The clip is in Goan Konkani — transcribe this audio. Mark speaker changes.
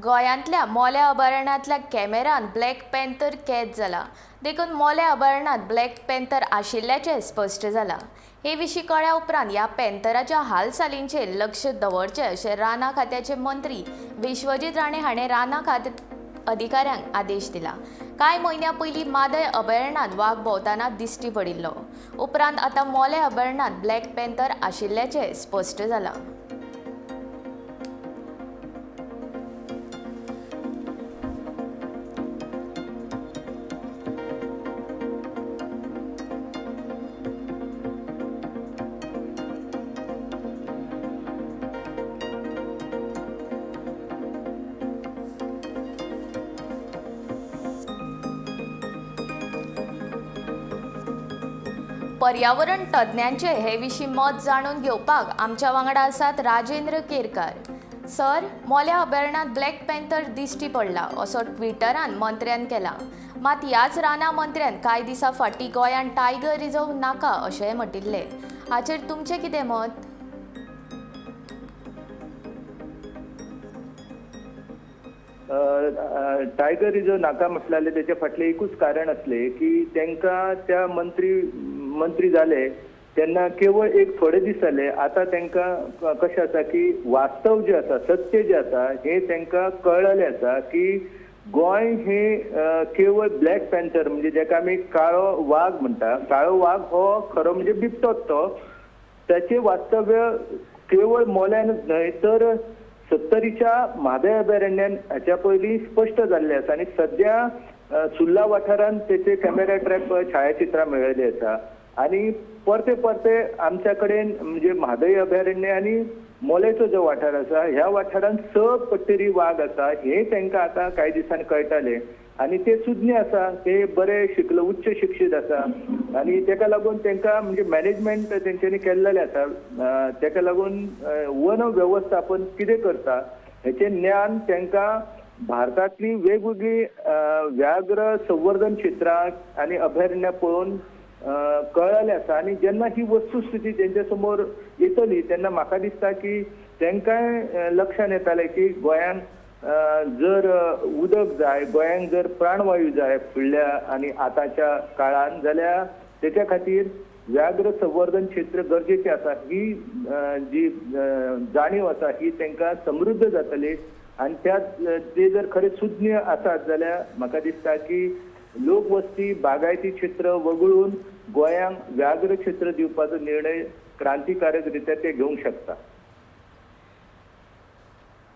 Speaker 1: गोंयांतल्या मोल्या अभयारण्यांतल्या कॅमेरान ब्लॅक पॅन्थर कैद जाला. देखून मोल्या अभयारण्यांत ब्लॅक पॅन्थर आशिल्ल्याचें स्पश्ट जालां. हे विशीं कळ्ळ्या उपरांत ह्या पॅन्थराच्या हालचालींचेर लक्ष दवरचें अशें रानां खात्याचे मंत्री विश्वजीत राणे हाणें रानां खाते अधिकाऱ्यांक आदेश दिला. कांय म्हयन्यां पयलीं म्हादय अभयारण्यांत वाग भोंवतना दिश्टी पडिल्लो. उपरांत आतां मोल्या अभयारण्यांत ब्लॅक पॅन्थर आशिल्ल्याचें स्पश्ट जालां. पर्यावरण तज्ञांचे हे विशीं मत जाणून घेवपाक आमच्या वांगडा आसात राजेंद्र केरकार. सर, मोल्या अभयारण्यांत ब्लॅक पॅन्थर दिश्टी पडला असो ट्विटरान मंत्र्यान केला. मात ह्याच रानां मंत्र्यान कांय दिसां फाटीं गोंयांत टायगर रिजर्व नाका अशेंय म्हटिल्लें. हाचेर तुमचें कितें मत?
Speaker 2: टायगर रिजर्व नाका म्हटलें तेच्या फाटलें एकूच कारण आसलें की तांकां त्या मंत्री जाले तेन्ना केवळ एक थोडे दीस जाले. आतां तांकां कशें आसा की वास्तव जें आसा, सत्य जें आसा हें तांकां कळ्ळें आसा की गोंय हें केवळ ब्लॅक पॅन्थर म्हणजे जेका आमी काळो वाग म्हणटा, काळो वाग हो खरो म्हणजे बिबटोच तो. ताचें वास्तव्य केवळ मोल्यानूच न्हय तर सत्तरीच्या म्हादय अभयारण्यान हाच्या पयलीं स्पश्ट जाल्लें आसा आनी सद्या सुर्ला वाठारांत तेचे कॅमेरा ट्रॅप छायाचित्रां मेळिल्ली आसा. आनी परते परते आमच्या कडेन म्हणजे म्हादय अभयारण्य आनी मोल्याचो जो वाठार आसा ह्या वाठारांत 6 पट्टेरी वाग आसा हें तांकां आतां कांय दिसांनी कळटालें. आनी ते सुज्ञ आसा, ते बरे शिकले, उच्च शिक्षीत आसा आनी तेका लागून तांकां म्हणजे मॅनेजमेंट तेंच्यांनी केल्लेलें आसा. तेका लागून वन वेवस्थापन कितें करता हेचें ज्ञान तांकां भारतांतली वेगवेगळी व्याघ्र संवर्धन क्षेत्रां आनी अभयारण्यां पळोवन कळ्ळेलें आसा. आनी जेन्ना ही वस्तुस्थिती तेंच्या समोर येतली तेन्ना म्हाका दिसता की तांकांय लक्षांत येतालें की गोंयांत जर उदक जाय, गोंयांत जर प्राणवायू जाय फुडल्या आनी आतांच्या काळान जाल्यार तेच्या खातीर व्याघ्र संवर्धन क्षेत्र गरजेचें आसा. ही जी जाणीव आसा ही तांकां समृद्ध जातली आनी त्या ते जर खरे सुज्ञ आसात जाल्यार म्हाका दिसता की लोकवस्ती बागायती क्षेत्र वगळून गोंयांक व्याघ्र क्षेत्र दिवपाचो निर्णय क्रांतिकारक रित्या ते घेवंक शकता.